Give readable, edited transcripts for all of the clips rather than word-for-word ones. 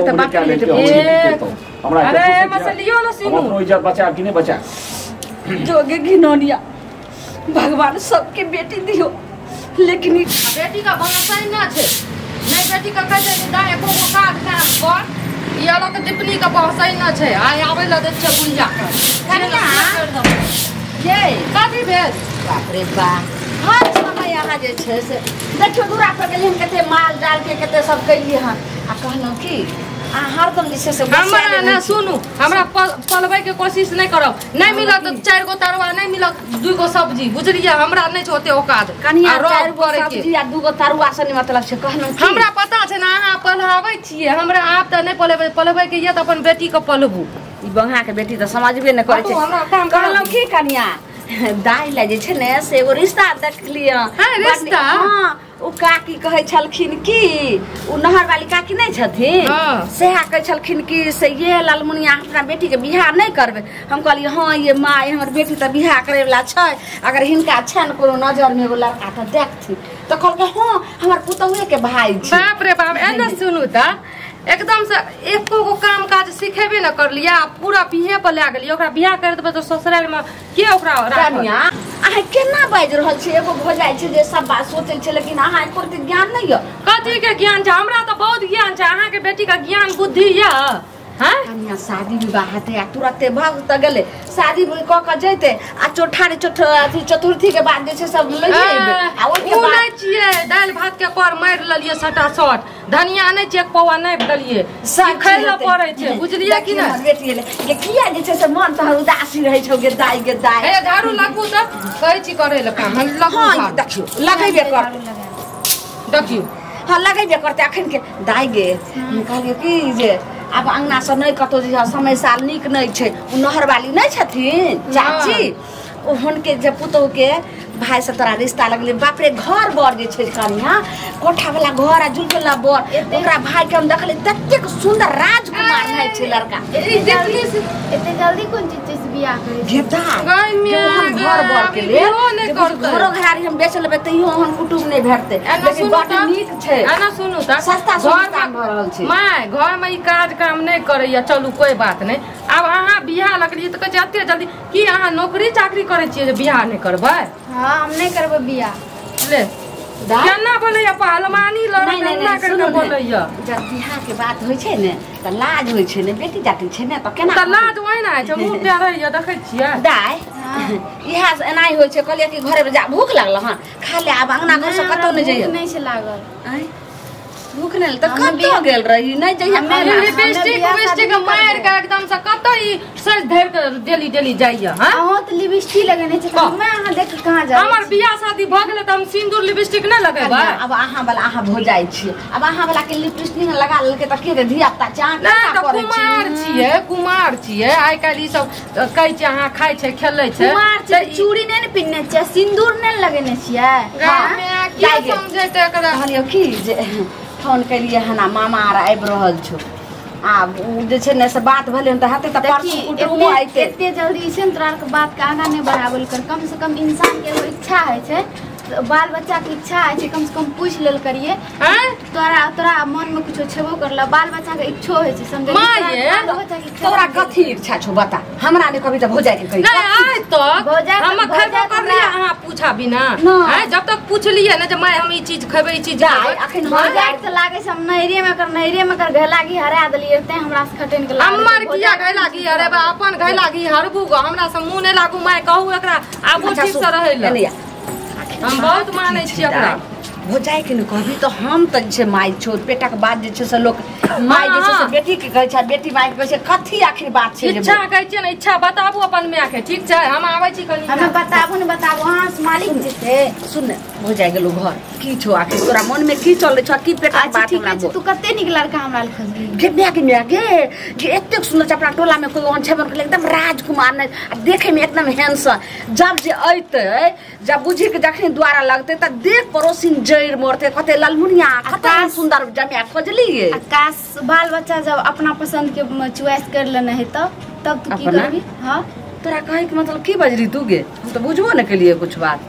तऽ बात हमरा। अरे मसलियो न सिनू, हम अपनो इज्जत बचा कि नहीं बचा। जोगे घिनौनिया, भगवान सबके बेटी दियो, लेकिन बेटी का भरोसा ना छे। नहीं बेटी का कह छै दाय एको गो काज काम कर, ई अलग दीपनी का भरोसा ना छे। आय आबै ल दे छै बुढ़िया के कनिया ये कथी भेल? बाप रे बाप, हर समय अहाँ जे छै से देखियौ दूरा पर गेलियै हन, कते माल जाल के कते सब कैलियै हन। आ कहलहुँ कि अहाँ हरदम जे छै से हमरा ना सुनू, हमरा पलबै के कोशिश नहीं करब। नहीं मिलत तऽ 4 गो तरुआ, नहीं मिलत 2 गो सब्जी, बुझलियै? हमरा नहीं छै ओते औकात कनिया। 4 गो सब्जी आ 2 गो तरुआ से नहीं मतलब छै। कहलहुँ कि हमरा पता छै ना अहाँ पढ़ाबै छियै, हमरा आप तऽ नहीं पलेबै। पलबै के ये तऽ अपन बेटी के पलबू। ई बंगा के बेटी तऽ समझबे नहि करै छै। कहलहुँ कि कनिया दाइ लए जे छै ने से एगो रिश्ता देखलियै। रिश्ता? हाँ, ओ काकी कहै छलखिन कि ओ नहर वाली काकी नहीं छथिन, सएह कहै छलखिन कि से ये लालमुनिया अपना बेटी के बियाह नहीं करबै। हम कहलियै हाँ ये माँ, हमर बेटी तऽ बियाह करे वाला छै, अगर हिनका छनि कोनो नजर में एगो लड़का तऽ देखथिन। तऽ कहलकै हाँ हमर पुतहुए के भाई छै। बाप रे बाप, एना सुनू तऽ एकदम से एको गो काम काज सिखेबे न करलियै, पूरा बिहे पर लए गेलियै। ओकरा बियाह कर देबै तऽ ससुराल में के ओकरा राखत? अहाँ केना बाजि रहल छी? एगो भऽ जाइ छै जे सब बात सोचै छै, लेकिन अहाँ एको रत्ती ज्ञान नहि यऽ। कथी के ज्ञान छै? हमरा तऽ बहुत ज्ञान छै। अहाँके बेटी के ज्ञान बुद्धि यऽ? हाँ? कनिया शादी विवाह हेतै आ तुरते भग तऽ गेलै, शादी कऽ के जैतै आ चौठारी अथी चतुर्थी के बाद जे छै सब लइए अयबै। आ ओहिके बाद नहि छियै, दालि भात के कर मारि लेलियै सटासट, धनिया नहि छै, एक पौआ नहि देलियै, खाय लए पड़ै छै, बुझलियै कि नहि? बेटी एलै जे किया जे छै से मन तोहर उदासी रहै छौ गे दाइ गे दाइ। हे झाड़ू लगबू तऽ कहै छी करै लए काम, हम लगबू। हाँ देखियौ लगेबे करतै, देखियौ हाँ लगेबे करतै अखन के दाइ गे। हम कहलियै कि जे आब अंगना से नहीं कतौ जे समय साल नीक नहीं छै। ओ नहर वाली नहीं छथिन चाची, ओ हुनके जे पुतहु के भाई से तोरा रिश्ता लगलै। बाप रे घर बर जे छै कनिया, कोठा वाला घर आ जुलफला बर, ओकरा भाई के हम देखलियै ततेक सुंदर राजकुमार नहीं छै लड़का। एते जल्दी कोन चीज से बियाह करै छै? घर बर के लेल घरो घरारी हम बेच लेबै तैयो ओहन कुटुम नहि भेटतै, लेकिन बड नीक छै। एना सुनू तऽ सस्ता सस्ता भऽ रहल छै। My घर में ई काज काम नहि करैया, चलू कोई बात नहि। आब अहाँ बियाह लगलियै तऽ कहै छै एते जल्दी की अहाँ नौकरी चाकरी करै छियै जे बियाह नहि करबै? हाँ हम नहीं करबै बियाह। ले केना बोलैया पहलवानी लड़ै केना करके बोलैया? जब बियाह के बात होइ छै ने तऽ लाज होइ छै ने, बेटी जाति छै ने तऽ केना तऽ लाज ओहिना होइ छै, मुँह टेढ़ैया देखै छियै दाइ। इएह एनाही होइ छै। कहलियै कि घरे जा भूख लागल हन खा ले, आब अंगना घर से कतौ नहि जइयै। नहि छै लागल भूख नहि तऽ कतौ गेल रही नहि जइयै। लिपस्टिक उपिस्टिक मारि के एकदम से कतौ ई सज धरि के डेली डेली जाइया। हां अहाँ तऽ लिपस्टिक लगेने छै, हमे अहाँ देख के कहाँ जाय? हमर बियाह शादी भऽ गेलै तऽ हम सिंदूर लिपस्टिक नहि लगेबै। अब अहाँ वाला अहाँ भऽ जाइ छियै, अब अहाँ वाला के लिपस्टिक लगा लेलकै तऽ के धिया पुता चाह नहि तऽ कुमार छियै, कुमार छियै। आइ काल्हि ई सब कहै छै अहाँ खाइ छै खेलै छै। कुमार छियै, चूड़ी नहि ने पिन्हने छियै, सिंदूर नहि लगेने छियै। के समझेतै एकरा? कहलियै की जे फोन केलियै हन आ मामा आर आबि रहल छौ, आब ओ जे छै ने से बात भेलै हन तऽ हेतै तऽ परसू कुटुमो अयतै। एते जल्दी छै ने तोरा आरके बात के आगाँ नहि बढ़ाबल कर। कम से कम इंसान के एगो इच्छा होइ छै, बाल बच्चा के इच्छा होइ छै, कम से कम पूछि लेल करिए। तोरा तोरा मन में कुछो छेबो करला, बाल बच्चा के इच्छो होइ छै, समझलियै? तोरा कथी इच्छा छौ बता, हमरा नहि कभी तऽ भौजाइ के कही। नहि आइ तक हम खैबो करलियै अहाँ पूछा बिना। हैं जब तक पूछलियै ने जे माय हम ई चीज खैबै ई चीज जाय, अखन भौजाइ के लागै छै हम नैहरे में कर नैहरे में कर घैला घी हरा देलियै तें हमरा से खटैन के लागै। हमर किया घैला घी हरेबै? अपन घैला घी हरबू गो, हमरा से मुँह नहि लागू। माय कहू एकरा आबू ठीक से रहै लए, हम बहुत मानै छियै ओकरा। भौजाइ के नहि कहबी तऽ हम तऽ जे छै माय छौ, पेटक बात जे छै से लोक माय जे छै से बेटी के कहै छै, बेटी माय के कहै छै। कथी आखिर बात छै? इच्छा कहै छियै ने, इच्छा बताबू अपन माय के, ठीक छै? हम आबै छी कनी। हमे बताबू ने बताबू, अहाँ से मालिक जे छै। सुन ने भौजाइ गेलौ घर, की छौ आखिर तोरा मन में की चलै छौ, की पेटक बात हमरा बोल। तू कते नीक लड़का हमरा लए खोजली गे माय गे माय गे, जे एतेक सुन्दर छै अपना टोला में कोई ओहन छेबो नहि केलकै, एकदम राजकुमार नहि आ देखै में एकदम हैंडसम। जब जे अयतै, जब बुझी के जखनी द्वारा लगतै तऽ देख पड़ोसिन जड़ि मरतै, कते ललमुनिया कते सुन्दर जमिया खोजलियै। काश बाल बच्चा जब अपना पसंद के चॉइस कर लेने है तब तब तू की करबी? हां तोरा कहै के मतलब की बजरी तू गे, हम तऽ बुझबो नहि केलियै कुछ बात।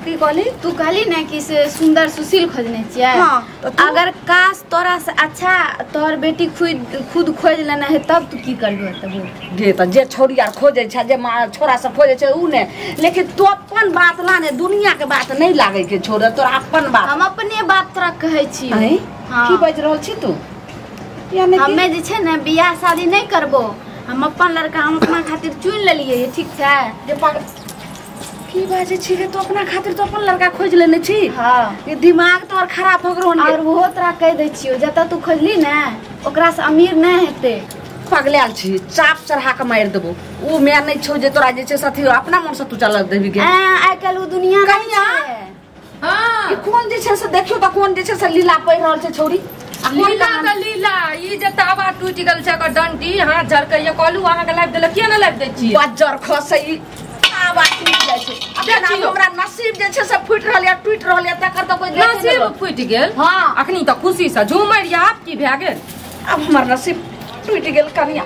की कहली तू कहली ना कि से सुंदर सुशील खोजने छियै। हाँ, अगर काश तोरा से अच्छा तोहर बेटी खुद खोज लेना है तब तू की करबो तब गे त जे छोरी आर खोजे छै जे छोरा सब खोजे छै उ ने, लेकिन तू अपन बात लाने दुनिया के बात नहीं लागे के छोरा, तोरा अपन बात। हम अपने बात तोरा कहै छी। हां की बाजि रहल छी तू? यानी हमे जे छै ने बियाह शादी नहीं करबो, हम अपन लड़का हम अपना खातिर चुन लेलियै, ठीक छै? जे की बाजे छी गे तू अपना खातिर तो अपन लड़का खोज लेने छी। हां ये दिमाग तोर खराब हो गेल। और वो तोरा कह दै छियो जतऽ तू खोजली ने ओकरा से अमीर नहीं हेतै। पगलायल छी, चाप चढ़ा के मारि देबो। उ मैं नहीं छौ जे तोरा जे छै साथी अपना मन से तू चल देबी गे। आइ काल्हि उ दुनिया नहीं छै। हां ई कोन जे छै से देखियो त कोन जे छै से लीला पढ़ रहल छै छौरी। लीला त लीला ई जे तावा टूटि गेल छै एकर डंटी हाथ झरकैया। कहलू अहाँ के लाइफ देलक किया न लाइफ दै छी? बज्जर खसै ई तावा टूटि जाइ छै। अखन हमरा नसीब जे छै से फूटि रहल या टूटि रहल या तकर त कोई नसीब फूटि गेल। हां अखनी त खुशी से झूमर या आब की भए गेल? अब हमर नसीब टूटि गेल कनिया।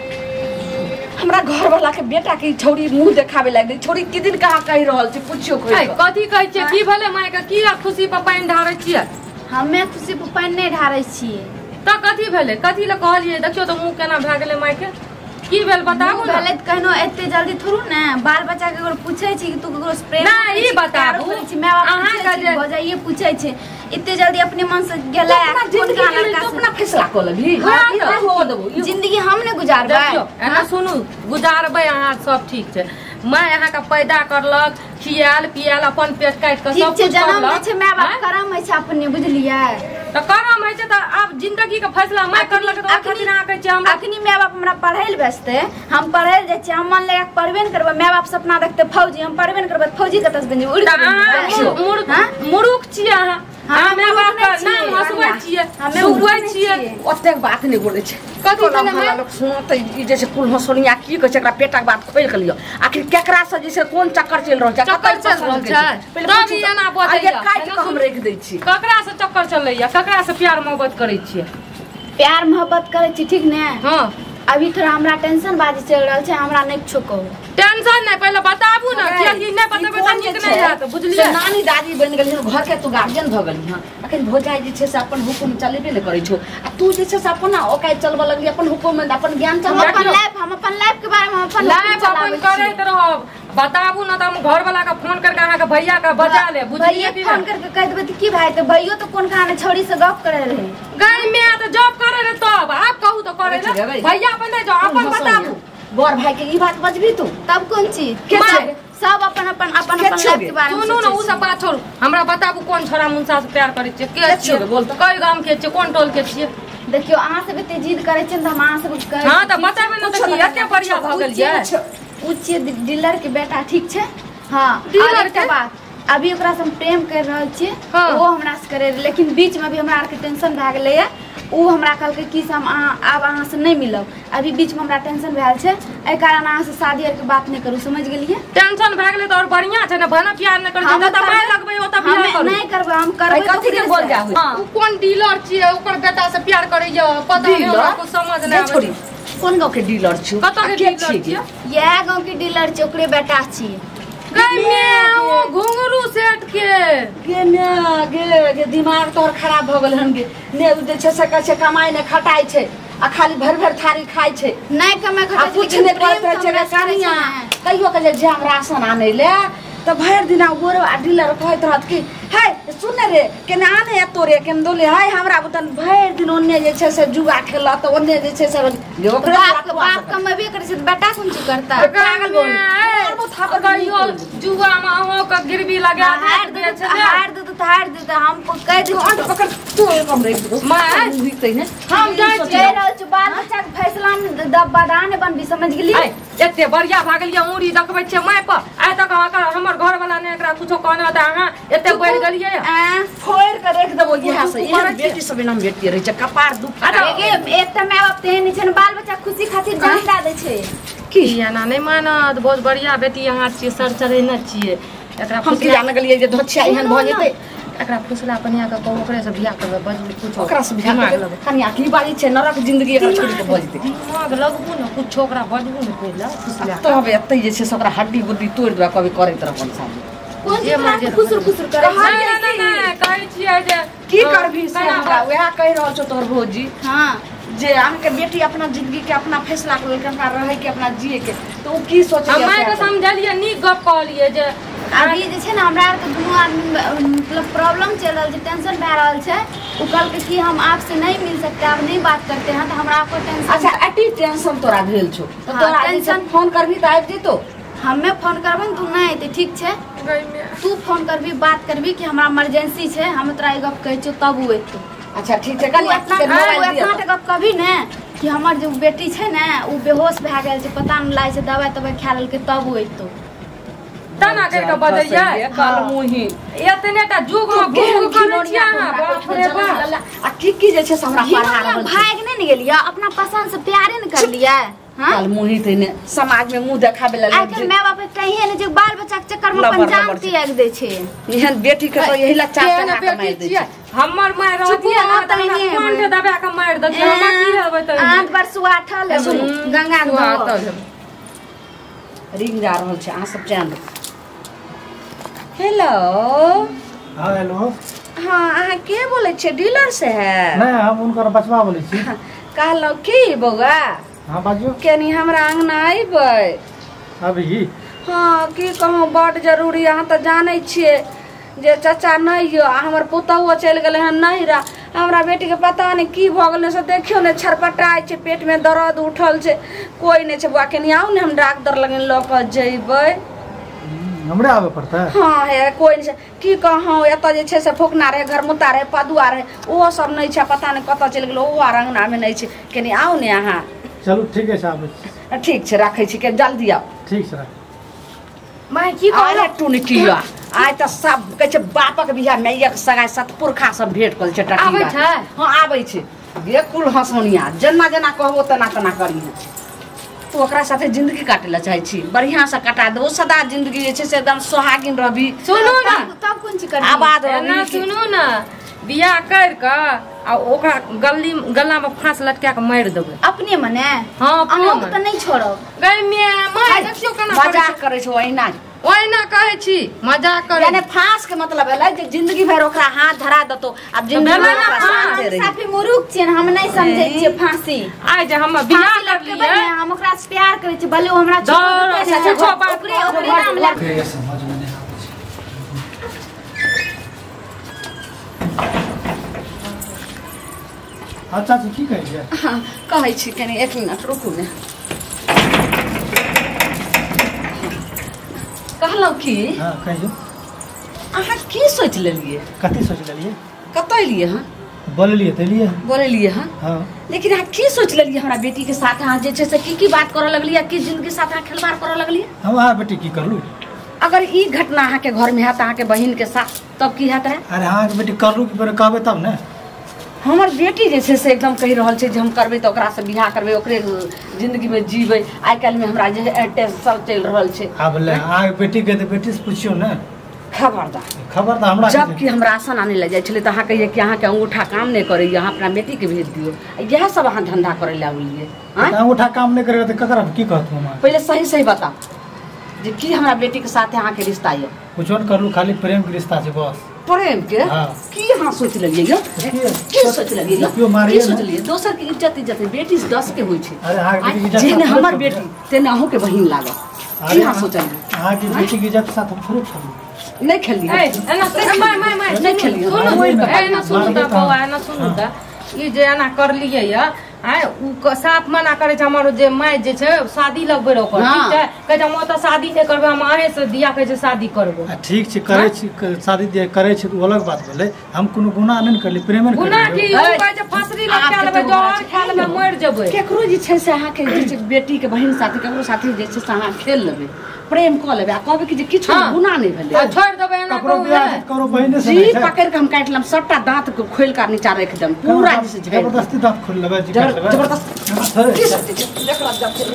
हमरा घर वाला के बेटा के छौरी मुंह देखावे लागि छोरी की दिन कहाँ कहि रहल छै पुछियो कोई। कथी कहै छियै? की भेलै माय के? की खुशी पर पानि ढारै छियै? हमे खुशी पर पानि नहीं ढारै छियै। त कथी भेलै? कथी ल कहलियै? देखियो त मुंह केना भए गेलै माय के। की भेल बताबू न? भेलै त कहनो एते जल्दी थोड़ू ने बाल बच्चा के ककरो पूछै छी कि तू ककरो से प्रेम ना ई बताबू माय बाप अहाँ के जे भौजाइये पूछै छै एते जल्दी अपने मन से गेलै कोन का लड़का से अपना फैसला क लेबी। हां हो देबो जिंदगी हम ने गुजारबै। देखियो एना सुनू गुजारबै अहाँ सब ठीक छै। माय अहाँ के पैदा करलक खियाल पियाल अपन पेट काटि के सब कुछ करलक। जन्म छै माय बाप करम होइ छै अपने, बुझलियै? त करम होइ छै त आब जिंदगी के फैसला माय करलक त अखनी अहाँ कहै छियै हमरा अखनी माय बाप हमरा पढ़ै ल भेजतै, हम पढ़ै ल जाइ छियै, हम मन लगा के पढ़बे ने करबै। माय बाप सपना देखतै फौजी, हम पढ़बे ने करबै फौजी कतऽ से बनि जेबै? उड़ि के मूर्ख छियै अहाँ। हम माय बाप के नाम हंसबै छियै सुगबै छियै। ओतेक बात नहि बोलै छै। कथी भेलै माय? लोक सुनतै ई जे छै कुल हंसोनिया की कहै छै एकरा पेटक बात खोलि के लिअ। आखिर केकरा से जे छै कोन चक्कर चलि रहल छै? चक्कर चलि रहल छै तब ई एना बजैया। काटि के हम राखि दै छी। ककरा से चक्कर चलैया? ककरा से प्यार मोहब्बत करै छियै? प्यार मोहब्बत करै छी ठीक ने? हां अभी थोड़ा हमरा टेंशन बाजी चल रहल छै, हमरा नहीं कुछो कहू। टेंशन नहीं, पहले बताबू ना कियाकि नहीं बतेबै त नीक नहीं हैत, बुझलियै? नानी दादी बनि गेली घर के तू गार्जियन भ गेली। हां अखन भौजाई जे छै से अपन हुकुम चलेबे ने करै छौ आ तू जे छै से अपन ओकाय चलबऽ लगली अपन हुकुम में अपन ज्ञान चलबऽ। अपन लाइफ हम अपन लाइफ के बारे में हम अपन लाइफ अपन करैत रहब। बताबू ना त हम घर वाला के फोन करके अहाँ के भैया के बजा ले, बुझलियै? भैया फोन करके कह देबै त की भाई त भैयो त कोन कहाने छोरी से गप करे रहे गई में त जॉब करे रहे तब आप कहू त करे रहे भैया अपन नहीं जाओ अपन बताबू। बर भाई के ई बात बजबी तू तब कोन चीज के छै? सब अपन अपन अपन अपन लाइफ के बारे में सुनू ना उ सब बात छोड़ू। हमरा बताबू कोन छोरा मुंसा से प्यार करै छियै? के छियै बोल त? कई गाम के छियै? कोन टोल के छियै? देखियो अहाँ सब एते जिद करै छियै त हम अहाँ सब कुछ कहै। हां त बताबे न त की एते बढ़िया भ गेल यै? उच्च डीलर के बेटा ठीक छै। हां डीलर के बात अभी ओकरा से हम प्रेम कर रहल छियै। हाँ। वो हमरा से करे रहे, लेकिन बीच में अभी हमरा आर के टेंशन भए गेलै या उ हमरा कहलकै कि से हम अहाँ आब अहाँ से नहीं मिलब, अभी बीच में हमरा टेंशन भेल छै, एहि कारण अहाँ से शादी आर के बात नहीं करू, समझ गेलियै? टेंशन भए गेलै त और बढ़िया छै ने, भने प्यार नहीं करै छै त पाय लगबै ओत बियाह करू। नहीं करबै हम करबै त कथी के बोल जा। उ कोन डीलर छियै ओकर बेटा से प्यार करैया पता नहीं हमरा कुछ समझ नहीं आबै। छोड़ी कोन गांव के डीलर छियै? कतऽ के डीलर छियै? इएह गांव के डीलर छियै, ओकरे बेटा छियै। गई में ओ घुंघरू सेट के गे ने गे गे दिमाग तोहर खराब भ गेल हन गे। ने उ जे छै से कहै छै कमाइ ने खटाइ छै आ खाली भरि भरि थारी खाइ छै, नहीं कमाइ खटाइ कुछ नहीं करैत रहै छै रे कनिया। कहियो के जे हम राशन आनै ले त भरि दिना गोरो आ डीलर कहैत रहत कि है सुन रे केना आने एतो रे केना दोले है हमरा बुतन भरि दिन ओन्ने जे छै से जुआ खेलत त ओन्ने जे छै से ओकरे बाप बाप कमेबे करै छै त बेटा कोन चीज करता? पागल बोल कहियो जुआ में अहों के गिरवी लगा दे छै हार दे त हार दे हम कह दे अंत पकड़ तू हम रख दो मां बुझतै ने हम जाइ छियै रहल छी बाल बच्चा के फैसला में दबा ने बनबी, समझ गेली? एते बढ़िया भा गेलियै उंगरी देखबै छियै my पर आइ तक हमर घर वाला ने एकरा कुछो कहने त अहाँ एते बढ़ि गेलियै। फोड़ के रख देबो इहा से एहन बेटी सब एना बेटी रहै छै कपार दुख। एक त my बाप तेहन छै ने बाल बच्चा खुशी खातिर जान दए दै छै। की एना नहीं मानत, बहुत बढ़िया बेटी अहाँ छियै, सर चढ़ेने छियै। एकरा हम की जान गेलियै जे धोछिया एहन भ जेतै। एकरा फुसला पनिया के कहू ओकरे से बियाह करबै, बजबू कुछो ओकरा से बियाह करबै। कनिया की बाजी छै नरक जिंदगी एकरा छोड़ि के भऽ जेतै। दिमाग लगबू ने कुछो ओकरा बजबू ने पहिले फुसला तब एतै जे छै से ओकरा हड्डी गुड्डी तोड़ि देबै कभी करैत रहब शादी। कोन चीज खुसुर खुसुर करे नै नै कहै छियै जे की करबी से हमरा वएह कहि रहल छौ तोहर भौजी। हां जे अहाँ के बेटी अपना जिंदगी के अपना फैसला कर के अपना रहे के अपना जिए के तो उ की सोचे हम माय के समझलिए नीक गप कहलिए जे अभी जे छै ने हमरा आर के दुनू आदमी मतलब प्रॉब्लम चल रहल छै टेंशन भए रहल छै। उ कहलकै कि हम आपसे नहीं मिल सकते आप नहीं बात करते हैं तो हमरा आपको टेंशन। अच्छा अटी टेंशन तोरा भेल छौ तो तोरा टेंशन फोन करबी त आबि जेतो। हमे फोन करबै तू नहीं अयतै ठीक छै तू फोन करबी बात करबी कि हमरा इमरजेंसी छै हम तोरा ई गप कहै छियौ तब उ अयतौ। अच्छा ठीक छै कल एतना गप कभी ने कि हमर जे बेटी छै ने उ बेहोश भए गेल छै पता नहि लागै छै दवाइ तवाइ खा लेलकै तब उ अयतौ। तना कर के बजैया काल मुही एतने टा जुग में घूम करै छियै अहाँ बाप रे बाप। आ की की जे छै से हमरा पढ़ा रहल छै भाग नै ने गेलियै अपना पसंद से प्यारे ने करलियै। हां काल मुही तने समाज में मुंह देखाबे ला आइ काल्हि my बाप एकटा एहन जे बाल बच्चा के चक्कर में अपन जान त्याग दै छै। एहन बेटी के तो यही ला चार टका कमाइ दै छै। हमर my रहतियै ना त हमरा कंठ दबा के मारि दै छै हमरा की रहबै त आंत पर सुआठल गंगा के रिंग जा रहल छै अहाँ सब चैन। हेलो हां हेलो हां अहाँ के बोलै छियै डीलर से है? नहीं हम हुनकर बचवा बोलै छी। कहलहुँ की बौआ? हां बाजू। कनी हमरा अंगना अयबै अभी? हाँ की कहूँ बड जरूरी। अहाँ तऽ जानै छियै जे चाचा नहीं यऽ आ हमर पुतहुओ चलि गेलै हन नैहरा। हमरा बेटीके पता नहि की भऽ गेलै से देखियौ ने छरपटाइ छै पेटमे दर्द उठल छै कोइ नहि छै। बौआ कनी आउ ने हम डाक्टर लगन लऽ कऽ जेबै। हमरे आबे पड़तै? हाँ हे कोइ नहि छै की कहूँ एतऽ जे छै से फुकना रहै घरमुता रहै पदुआ रहै ओहो सब नहि छै पता नहि कतऽ चलि गेलै ओहो आर अंगनामे नहि छै। कनी आउ ने अहाँ। चलू ठीक छै आबै छी। ठीक छै राखै छी के जल्दी आउ। ठीक छै। माय की कहलक टुनकिया आइ तऽ सब कहै छै बापक बियाह मायक सगाइ सतपुरखा सब भेंट कल छै टटिया। आबै छै? हाँ आबै छै। बेकुल हँसौनिया जेना जेना कहबो तेना तेना करिहे। तू ओकरा साथे जिंदगी काटे ला चाहै छी बढ़िया से कटा देबो सदा जिंदगी जे छै से एकदम सोहागिन रहबी। सुनू ना तब कोन चीज करबी आबाद रहबी। ना सुनू ना बियाह कर के आ ओकरा गली गला में फांस लटका के मारि देबै अपने मने। हां अपने अहाँ तऽ नहीं छोड़ब गै my my देखियौ केना मजाक करै छौ एहिना ओहिना कहै छी मजाक करै यानी फांस के मतलब भेलै जे जिंदगी भरि ओकरा हाथ धरा देतो आब जिंदगी भरि ओकरा साथे रही। साफी मुरुख छियै हम नहीं समझै छियै फांसी। आइ जे हम बियाह करलियै हम ओकरा से प्यार करै छियै भले ओ हमरा छोड़ देतै ओकरे ओकरे नाम ले समझ में नहीं आबै छै। अच्छा जी की कहै छियै? हां कहै छी कनी एक मिनट रुकू ने। कहलहुँ की? हां कहियौ। अहाँ की सोचि लेलियै? कथी सोचि लेलियै? कतऽ एलियै हँ? बोललियै तऽ एलियै। बोललियै हँ? हाँ। लेकिन अहाँ की सोचि लेलियै हमरा बेटी के साथ अहाँ जे छै से की की बात करऽ लगलियै की जिंदगी साथ अहाँ खेलबाड़ करऽ लगलियै? हम अहाँ बेटी की करलू? अगर ई घटना अहाँ के घर में हैत अहाँ के बहिन के साथ तब की हैत रहे? अरे अहाँ के बेटी करलू की कहबै तब ने। हमर बेटी जे छै से एकदम कहि रहल छै जे हम करबै तऽ ओकरासँ बियाह करबै ओकरे जिंदगीमे जीबै। आइ काल्हिमे हमरा जे टेंशन चलि रहल छै। आब ले अहाँके बेटीके तऽ बेटीसँ पुछियौ ने। खबरदार खबरदार हमरा जबकि हम राशन आनै लए जाइ छलै तऽ अहाँ कहियै कि अहाँके अंगूठा काम नहि करैए अहाँ अपना बेटीके भेज दियौ। इएह सब अहाँ धंधा करै लए आबलियै। अंगूठा काम नहि करैए तऽ ककरा की कहत हम? पहिले सही सही बताउ जे की हमरा बेटीके साथे अहाँके रिश्ता यऽ? कुछो नहि करलू खाली प्रेम के रिश्ता छै बस। प्रेम के? की अहाँ सोचि लेलियै यौ? की सोचि लेलियै यौ? की सोचलियै? दोसर के इज्जत इज्जत बेटी 10 के होइ छै। जेहने हमर बेटी तेने अहूँके बहिन लागत। की अहाँ सोचलियै? अहाँके बेटी के इज्जत साथ हम थोड़े खेलबै। नहि खेलियै। एना my my my नहि खेलियै। एना सुनू तऽ बौआ एना सुनू तऽ ई जे एना करलियै यऽ आइ उ साफ मना करै छै हमर जे my जे छै शादी लगबै रह ओकर ठीक छै कहै छै हम ओतऽ शादी नहि करबै हम अहें से दिया कहै छै शादी करबै। ठीक छै करै छी शादी दिया करै छी तऽ अलग बात भेलै। हम कोनो गुनाह नहि करली प्रेमे ने गुनाह की उ कहै छै फांसरी लटका लेबै जहर खा लेबै मरि जेबै। केकरो जे छै से अहाँके जे छै बेटी के बहिन साथी केकरो साथी जे छै से अहाँ खेल लेबै प्रेम कऽ लेबै आ कहबै कि जे किछु गुनाह नहि भेलै छोड़ि देबै एना ककरो बियाह ककरो बहिने से जी पकड़ि के हम काटि लेब सबटा दाँत के खोलि कऽ नीचा राखि देब पूरा जे छै जबरदस्ती दाँत खोलि लेबै जी जबरदस्ती की सोचै छै देखला जब छै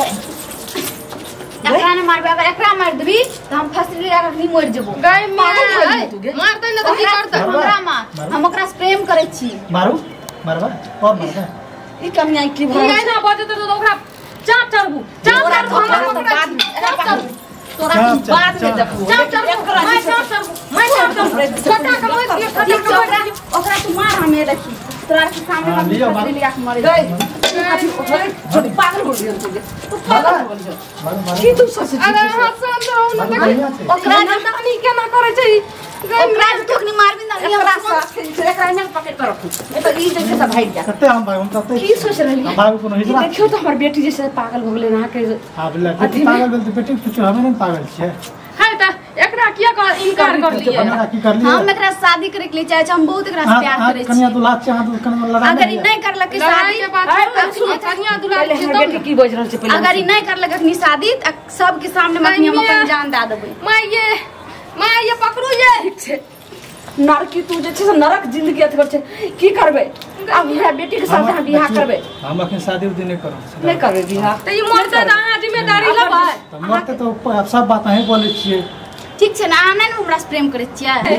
एकरा ने मारबै अगर एकरा मारि देबी तऽ हम फसली लगा के मरि जेबो। गै माय मारतै ने तऽ की करतै? हमरा मार हम ओकरा से प्रेम करै छी। मारू मारबा और मारबा ई कमिया की भऽ एना बजतै तऽ ओकरा चाप चढ़बू चाप चढ़बू हमरा पकड़ै छी चाप चढ़बू। तोरा बाद में देखबो। चाप चाप मैं चाप चाप मैं चाप चाप खटा के मत दियो, खटा के ओकरा तू मार, हमें देखी तोरा के सामने हम फसरी लिया के मरे गई। तू पागल हो गेल, तू पागल हो गेल की तू सोच? अरे हां शांत रहू न, देखी ओकरा नानी केना करै छै। ओकरा तू अखनी मारबी ना, एकरा एकरा एना पकड़ के रखू, ए त ई जे छै से भागि जा। कते हम भाई हम तते की सोच रहली? हम भाई कोनो हिजरा देखियो त हमर बेटी जैसे पागल हो गेलै अहाँ के। आब ले पागल भेल त बेटी पूछो, हमे नै पागल छियै। है त एकरा किया कर इनकार कर लिए? हमरा की कर लिए? हम एकरा शादी करे के लिए चाहे छी, हम बहुत एकरा से प्यार करै छी। कन्या दुल्हा छै, अहाँ कन्या लड़ाई अगर ई नै करलक शादी के बात सुन, कन्या दुल्हा पहिले हमर बेटी की बाजि रहल छै पहिले। अगर ई नै करलक अखनी शादी त सबके सामने अखनी हम अपन जान दए देबै। माय ये, माय ये पकड़ू ये। ठीक छै नरकी, तू जे छै से नरक जिंदगी अथी छै, की करबै अब? हमरा बेटी के साथ अहाँ बियाह करबै? हम अखन शादी उदी नै करब। नै करबै बियाह त ई मरतै त अहाँ जिम्मेदारी लेबै? त मरतै त सब बात अहीं बोलै छियै। ठीक छै ने, अहाँ नै हमरा से प्रेम करै छियै?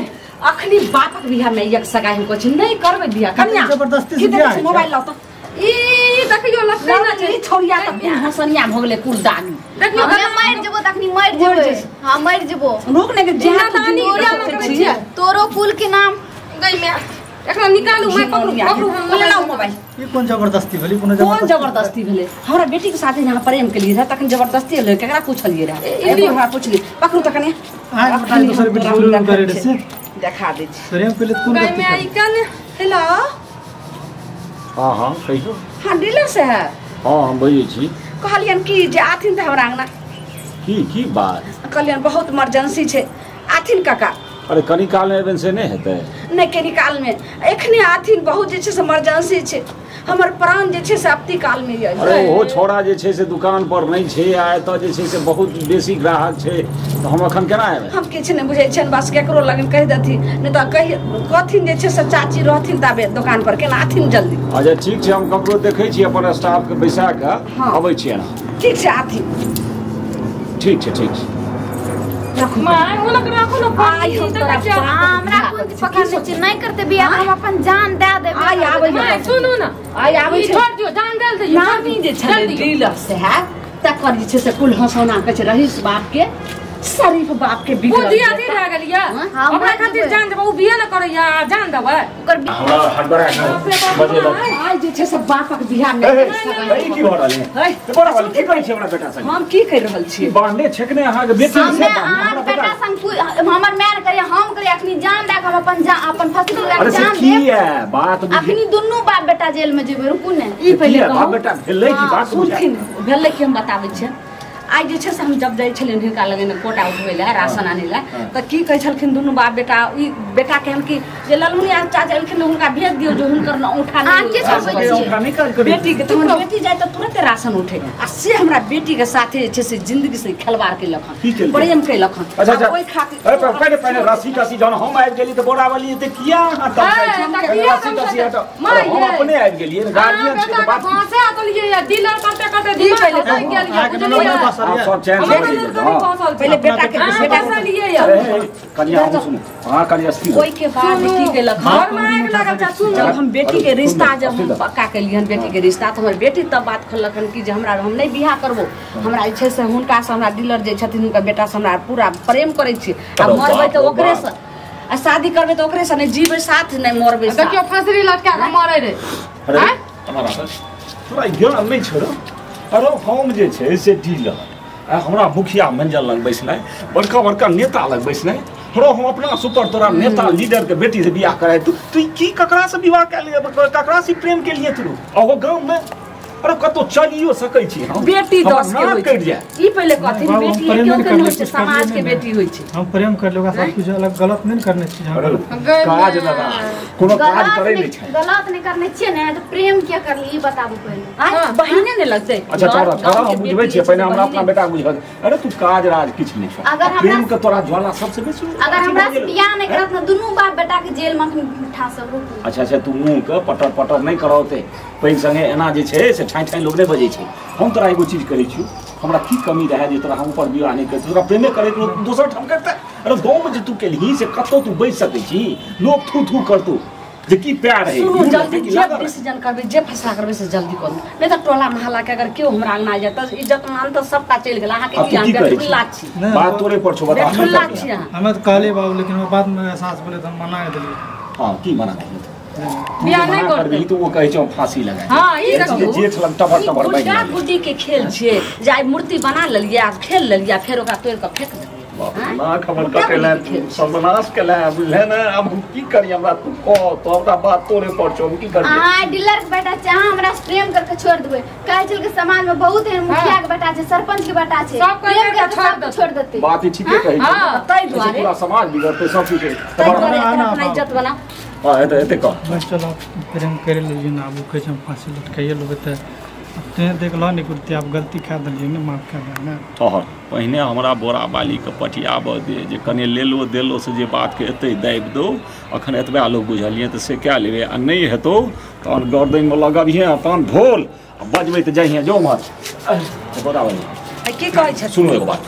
अखनी बापक बियाह में एक सगाई हम कहै छी नै करबै बियाह। कन्या जबरदस्ती की से बियाह देखै छी? मोबाइल लाउ त ई देखियो लखै ना छै ई छौरिया त हसनिया भऽ गेलै कुल दानी। देखियो हमे मरि जेबो त अखनी मरि जेबै। हां मरि जेबो। रुक ने के जेना तू नानी जिंदगी किया सोचै करै छी। छियै? तोरो कुल के नाम गई मैं एकरा निकालू, मैं पकड़ू पकड़ू हम पहिले लाउ मोबाइल। ई कोन जबरदस्ती भेलै? कोनो कोन जबरदस्ती भेलै? हमरा बेटी के साथे यहाँ प्रेम केलियै रहै तखन जबरदस्ती भेलै? केकरा पूछलियै रहै? एगो हमरा पूछलियै। पकड़ू त कने अहाँ बेटा दोसर बेटी प्रेम करै रहै से देखा दै छी। प्रेम केले त कोन गई गलती मैं ई करै? कने। हेलो हाँ हाँ कहियो। हाँ डीलर साहब। हाँ हम बजै छी। कहलियन कि जे आथिन त हमरा अंगना। की की बात? कहलियन बहुत इमरजेंसी छै, आथिन काका। अरे कनी काल में एबेन से नहीं हेतै? नहि कनी काल में, एखने आथिन, बहुत जे छै से इमरजेंसी छै, हमर प्राण जे छै से आपती काल में यऽ। अरे ओहो छोड़ा जे छै से दुकान पर नहीं छै, आ एतऽ जे छै से बहुत बेसी ग्राहक छै, तऽ हम अखन केना एबै? हम किछु नहि बुझै छियनि, बस केकरो लगन कहि देथिन, नहि तऽ कहि कहथिन जे छै से चाची रहथिन ताबे दुकान पर, केना आथिन जल्दी। अच्छा ठीक छै, हम ककरो देखै छी अपन स्टाफ के बैसा कऽ अबै छी एना। ठीक छै आथिन। ठीक छै ठीक छै। माय हुनक राखू न फोन। आइ हम तोरा हमरा कोन चीज पकड़ने छै? नै करते बियाह हम अपन जान दए देबै। आइ आबै माय सुनू न, आइ आबै ई छै। छोड़ दियो, जान डाल दियो। नानी जे छलै डीलर साहब तकर जे छै से कुल हंसौना कहै छै रहीस बाप के, शरीफ बाप के बिगड़ल। बुद्धि अथी भए गेल या हाँ, ओकरा खातिर जान देबै, उ बियाह न करैया जान देबै। ओकर हमरा हड़बड़ा के बजेलक। आइ जे छै से बापक बियाह में ए, ई की भऽ रहल है? है, बड़ा वाली की करै छी हमरा बेटा संग? हम की करि रहल छियै? बान्हने छेकने अहाँके बेटी से हमे बान्हने अहाँ हमरा बेटा बेटा संग हमर माय करिए हम करिए अखनी जान दए के हम अपन जान अपन फसली लगा अरे के से जान की देब। है बात बुझे अखनी दुनू बाप बेटा जेल में जेबै, रुकू ने। ई पहिले की है, बाप कहू। बेटा भेलै की बात बुझा? सुनथिन भेलै कि हम बताबै छियै। आइ जे छै से हम जब जाइ छलियनि हिनका लग कोटा उठबै लए, राशन आनै लए, तऽ की कहै छलखिन दुनू बाप बेटा, ई बेटा के हम कि जे ललमुनिया चाचा एलखिन हुनका भेज दियौ जे हुनकर न औंठा अहाँ के नहि छोड़बै छियै? औंठा नहि काज करै। बेटी के, तऽ हमर बेटी जाय तऽ तुरंते राशन उठे, आ से हमरा बेटी के साथे जे छै से जिंदगी से खेलवाड़ केलक हन, की केलकै? प्रेम केलक हन। अच्छा अच्छा आ ओहि खातिर अरे पहिले पहिले रस्सी टस्सी जहन हम आबि गेली तऽ बोरा वाली तऽ किया अहाँ तमसाइ छी? तऽ पहिले किया रस्सी टस्सी तमसाइ? हटाउ। माय अरे हम यै। अपने आबि गेलियै गार्जियन अहाँ छै तऽ बेटा बात के फांसे देलियै या डीलर करते करते ई दिमाग पहिले फसि गेल या अहाँके बुझलियै? नम्बर बसल आप यऽ। सब चैन से हमरा बजै लग जाउ, कभी हँ। फंसल छै। पहिले बेटा के अहाँ बेटा फंसलियै या। अरे, कनिया अहूँ सुनू, अहाँ कनि स्थिर ओहि के बाद की केलक हन? घर में आगि लागल छै, सुनू। जब हम बेटी के रिश्ता जब हम अस्थिर। पक्का केलियन बेटी के रिश्ता, तऽ हमर बेटी तब बात खोललक हन कि जे हमरा हम नहि बियाह करबो, हमरा जे छै से हुनका से हमरा डीलर जे छथिन हुनकर बेटा से हमरा पूरा प्रेम करै छी, आ अरे मरबै बाप तऽ रे ओकरे बाप। से, आ शादी करबै तऽ ओकरे से, नहि जीबै साथ नहि मरबै साथ। देखियौ फंसरी लटका के मरै रे। अरे आँय? हमरा तोरा ज्ञान नहि छौ रौ। अरे हम जे छै से डीलर, आ हमरा मुखिया मंजल लग बैसनाइ, बड़का बड़का नेता लग बैसनाइ, हरो हम अपना सुपर तोरा नेता लीडर के बेटी से बियाह कराय, तू तू की ककरा से विवाह कए लिए, ककरा से प्रेम के लिए तू अहो गाँव में? अरे कतौ चलियो सकै छी हम, बेटी हमर 10 के नाक होइ कटि छै। जाय। ई पहिले कहथिन बाबू, हम बेटी प्रेम केओ नहि के करने नहि होइ छै, कुछ समाज करलियै के नहि। बेटी होइ छै। हम प्रेम कर ओकरा साथ कुछ अलग गलत नहीं करने छी। अरे गए काज मैं। लगा कोनो काज गलत करै नहि नहि छै। गलत नहि करने छियै ने तऽ प्रेम किया करली ई बताबू पहिले। आँय, बहिने नहि लगतै। अच्छा छोड़ा छोड़ा, गाँव हम के बुझबै बेटी छियै, जे छै पहिने से हमरा अपना बहिने बेटा बुझल। अरे तू काज राज किछु नहि छौ, अगर हमरा- प्रेम के तोरा ज्वाला सबसे बेसी अगर हमरा से बियाह नहि करत ने दुनू बाप बेटा के जेल में अखनी ठासब, रुकू। अच्छा अच्छा, तू मुँह के पटर पटर नहि करौते, पैघ संगे एना जे छै से ठाँइ ठाँइ लोक नहि बजै छै। हम तोरा एगो चीज कहै छियौ, हमरा की कमी रहै जे तोरा हम ऊपर विवाह नहि करितौ? तोरा प्रेमे करैके रहौ, तू दोसर ठाम करितै। अरे गाँवमे जे तू केलही से कतौ तू बचि सकै छी? लोक थू थू करतौ। जे की प्यार है। सुनू जल्दी जे डिसीजन करबै जे फैसला करबै से जल्दी करू, नहि तऽ टोला मोहल्ला के अगर केओ हमरा अंगना जाय तऽ इज्जत मान तऽ सबटा चलि गेल। अहाँके की हम बेठुल्ला छी, बात तोरे पर छौ, बता बेठुल्ला छी अहाँ। हमे तऽ कहलियै बाबू, लेकिन ओ बाद में एहसास भेलै तऽ हम मना देलियै। हां की मना देलियै? बियाह नहि करबै तो वो कहै छै फांसी लगाय। हां ई देखियौ जेठ लग टबर टबर बैठ गुड्डा गुड्डी के खेल छियै, जे आइ मूर्ति बना लेलियै आ खेल लेलियै फेर ओकरा तोड़ि कऽ फेंक देलियै। नाक हमर कटेला सर्वनाश केला, बुझले ने? अब हम की करी, हमरा तू कह तो हमरा बात तोरे पर छौ, हम की करियै? अहाँ डीलर के बेटा छै, अहाँ हमरा प्रेम करके छोड़ देबै। कहै छल के समाज में बहुत एहन मुखिया के बेटा छै, सरपंच के बेटा छै, सब प्रेम करके छोड़ देतै। बात ठीके कहै छै। हां तै दुआरे पूरा समाज बिगड़तै, सब किछु। तै दुआरे अपना इज्जत बना। हां एते एते कह बस चल प्रेम करे लेलियै ना, आब कहै छै हम फांसी लटकाइए लेबै तऽ तें देखलऽ ने कुर्ती, आब गलती कए देलियै ने, माफ कए दे ने। ठहर, पहिने हमरा बोरा बालीके पटियाबऽ दे, जे कने लेलो देलो से जे बातके एतै दाबि दौ। अखन एतबा लोक बुझलियै तऽ से कए लेबै, आ नहि हेतौ तहन गर्दनिमे लगबिहे तहन ढोल आ बजबै तऽ जइहे जो उम्हर। बोरा बाली की कहै छै? सुनू एगो बात,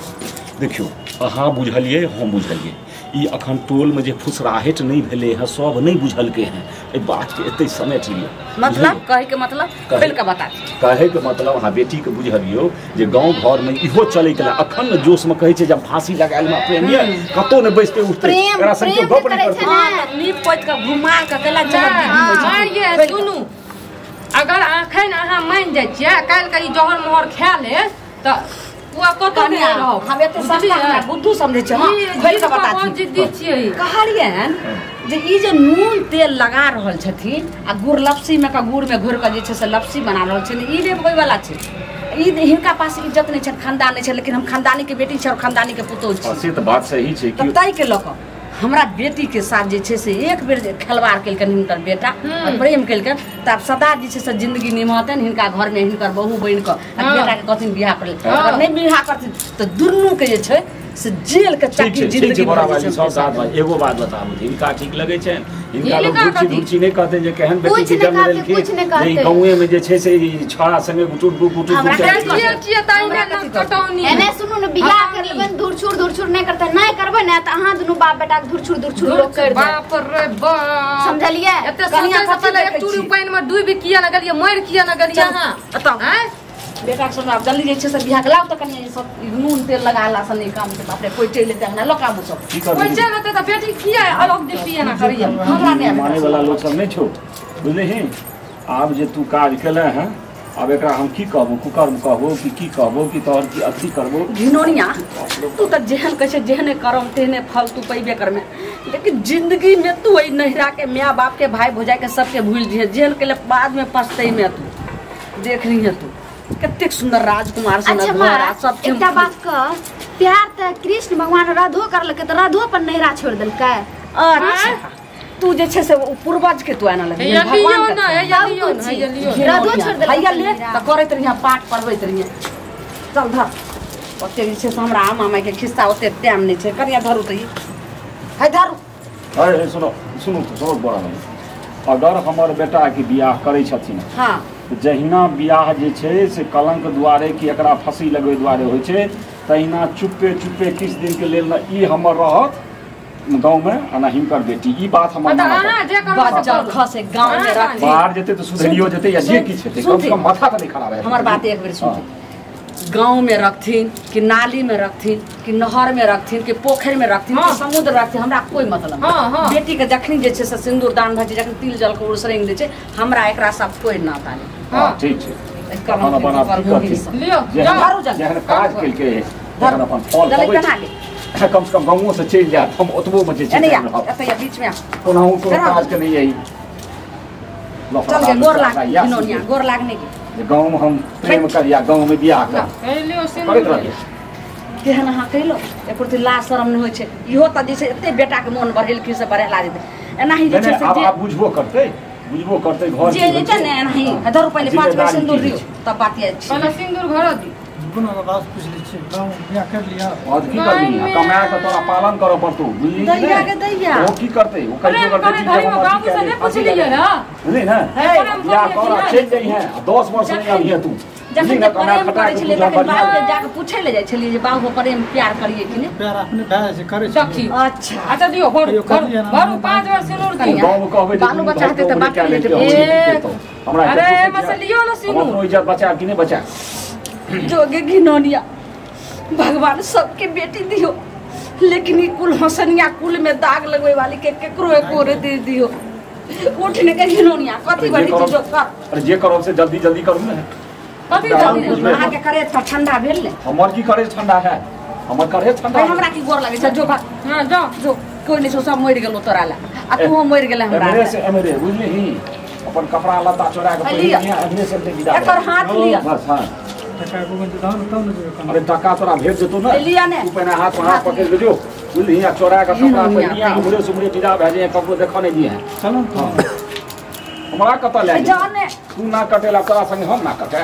देखियौ अहाँ बुझलियै हम बुझलियै, ई अखन टोलमे जे फुसराहटि नहि भेलै हँ, सब नहि बुझलकै हँ, एहि बातके एतै समेट लिअ। मतलब कहैके मतलब खोलि कऽ बता। कहैके मतलब अहाँ बेटीके बुझलियौ जे गाँव घरमे इहो चलैके लेल अखन ने जोशमे कहै छै जे फांसी लगायल प्रेम यऽ, कतहु नहि बैसतै उठतै, एकरा संग केओ गप नहि करतै। नीप पोति कऽ घुमा कऽ केला चलत। सुनू, अगर अखन अहाँ मानि जाइ छियै, काल्हि कनि जहर मोहर खा ले तऽ हम एते सस्ता हमरा बुद्धू समझै छै। हां खोलि कऽ बता जिद्दी छियै। कहलियनि जे ई जे नून तेल लगा रहल छथिन आ गुड़ लपसी में का गुड़ में घोरि कऽ जे छै से लपसी बना रहल छथिन, ई नहि होय वाला छै। ई हिनका पास इज्जत नहि छनि, खानदान नहि छै, लेकिन हम खानदानी के बेटी छी और खानदानी के पुतोहु छी। से तऽ बात सही छै। तऽ ताहि के लऽ कऽ हमरा बेटी के साथ जे छै से एक बेर खेलवाड़ केलकनि हिनकर बेटा और प्रेम केलकनि, तऽ आब सदा जे छै से जिंदगी निमहतनि हिनका घर में हिनकर बहू बनि कऽ आ बेटा के कहथिन बियाह कर ले, अगर नहि बियाह करथिन तऽ दुनू के जे छै से जेल के चक्की जिंदगी। एगो बात बताबू, हिनका ठीक लगै छनि? हिनका लोग घुर्ची नहि कहतनि जे केहन बेटी के जन्म देलखिन, जे गाँवे में जे छै से छौड़ा संगे गुटुर गुटुर। एने सुनू ने, बियाह कर लेबै धुरछुर धुरछुर नहि करतै, नहि करबै ने तऽ अहाँ दुनू बाप बेटा के धुरछुर धुरछुर लोक कर देत। बाप रे बाप, समझलियै? एते सोचै से पहिले एक चूड़ी पानि में डूबि किया न गेलियै, मरि किया न गेलियै अहाँ? एतऽ बेटा के समझाउ जल्दी जे छै से बियाह के लाउ तऽ कनि सब नून तेल लगाला से नहि काम छै। बाप रे, कोइ चलि एतै अंगना लऽ कऽ आबू सब। कोइ चलि एतै तऽ बेटी किया अलग दिपी एना करैया? हमरा नहि मानै वाला लोक सब नहि छौ, बुझलिही? आब जे तू काज केले हँ, आब एकरा हम की कहबो, कुकर्म कहबो कि की कहबो, कि तोहर की अथी करबो? घिनौनिया तू तऽ जेहन कहै छै जेहने करम तेहने फल तू पैबे करमे, लेकिन जिंदगी में तू एहि नहिरा के माय बाप के भाई भौजाई के सबके भूलि जइहे, जेहन केले बाद में पछतै में तू देख रही है तू कतेक सुंदर राजकुमार सन अच्छा घर आ सब एकटा बात कह, प्यार तऽ कृष्ण भगवान राधो करलकै तऽ राधो अपन नहिरा छोड़ि देलकै। अच्छा तू जे छै से पूर्वज के तू आना लगली, भगवान के राधो छोड़ देलकै। हैया ले तऽ करैत रहियै, पाठ पढ़बैत रहियै। चल धर, ओते जे छै से हमरा आमा माय के खिस्सा ओते टाइम नहि छै। कनिया धरू तऽ ई है धरू। अरे सुनो सुनो सुनो बड़ा, अगर हमर बेटा के बियाह करै छथिन, हाँ, जहिना बियाह जे छै से कलंक दुआरे कि एकरा फंसी लगबै दुआरे होइ छै, तहिना चुप्पे चुप्पे किछु दिन के लेल ई हमर रहत गाँव में आ ना हिनकर बेटी, ई बात हमर बाहर जेतै तऽ सुधरियो जेतै या जे किछु हेतै, कम से कम माथा तऽ नहि खराब हेतै। हमर बात एक बेर सुनथिन, गाँव में रखथिन कि नाली में रखथिन कि नहर में रखथिन कि पोखरि में रखथिन कि समुद्र रखथिन, हमरा कोई मतलब नहीं। बेटी के जखनी जे छै से सिन्दूर दान भऽ छै, जखन तिल जल के उसरंग दै छै, हमरा एकरा सब कोई नाता नहि। हां ठीक छै, जेहन काज केलकै तहन अपन फल पबै छै, कम से कम गाँवो से चलि जायत, हम ओतबो में जे छै एतऽ बीच में कोनाहु कोनो काज के नहि यही। चल गे, गोर लाग घिनौनिया, गोर लागने के गाँव में हम प्रेम करिया, गाँव में बियाह कर करैत रहियै। केहन अहाँ कहिलो एको रत्ती लाज शरम नहि होइ छै? इहो तऽ जे छै एते बेटा के मोन बढ़ेलखिन से बढ़ेला जेतै एनाही जे छै से आब बुझबो करतै, बुझबो करतै घर जे जेतै ने एनाही। धरू पहिले 5 बेर सिन्दूर दियौ तब बात छै। पहिले सिन्दूर भरऽ दी। कोनो बात पूछ लै छियै गाँव बियाह कर लिया और की करबी कमा के तोरा पालन करऽ पड़तौ बुझली दैया के दैया ओ की करतै ओ कहियो करतै घड़ी में बाबू से नहीं पूछलियै ना बुझली ना बियाह कर चलि जइहे 10 वर्ष नहीं अबिहे तू जखन प्रेम करै छलियै तखन बाबू के जाके पूछै ले जाइ छलियै जे बाबू प्रेम प्यार करियै कि नहि प्यार अपने भए जाइ छै करै छै अच्छा अच्छा दियौ भरू भरू 5 बार सिनूर दियौ बाबू कहबै बालो बच्चा हेतै तऽ बाप के हमरा अरे मसे लियो ना सिनूर अपनो इज्जत बचा कि नहि बचा जोगे घिनौनिया भगवान सबके बेटी दियो लेकिन ई कुल हसनिया कुल में दाग लगवे वाली के केकरो एको रे दे दियो उठने के घिनौनिया कथी बड़ी चीज कर अरे जे करब से जल्दी जल्दी करू ने कथी जल्दी अहाँ के करे त ठंडा भेल ने हमर की करे ठंडा है हमर करे ठंडा भाई हमरा की गोर लगे छै जो भाग हां जो जो कोई नहीं सब मरि गेलो तोरा ला आ तू मरि गेले हमरा एमरे से एमरे बुझली ही अपन कपड़ा लत्ता चोरा के पहिन एमरे से विदा एकर हाथ लिया बस हां टका को बन दान तब न जेबे अरे टका तोरा भेज देतो ना लिया ने तू पहिने हाथ हाथ पकड़ के जो बुझली आ चोरा के कपड़ा पहिनिया हमरे से उमरे विदा भए जे ककरो देखऽ नहीं दिए चलो हमरा कतऽ ले जाने तू ना कटेला तोरा संगे हम ना कटे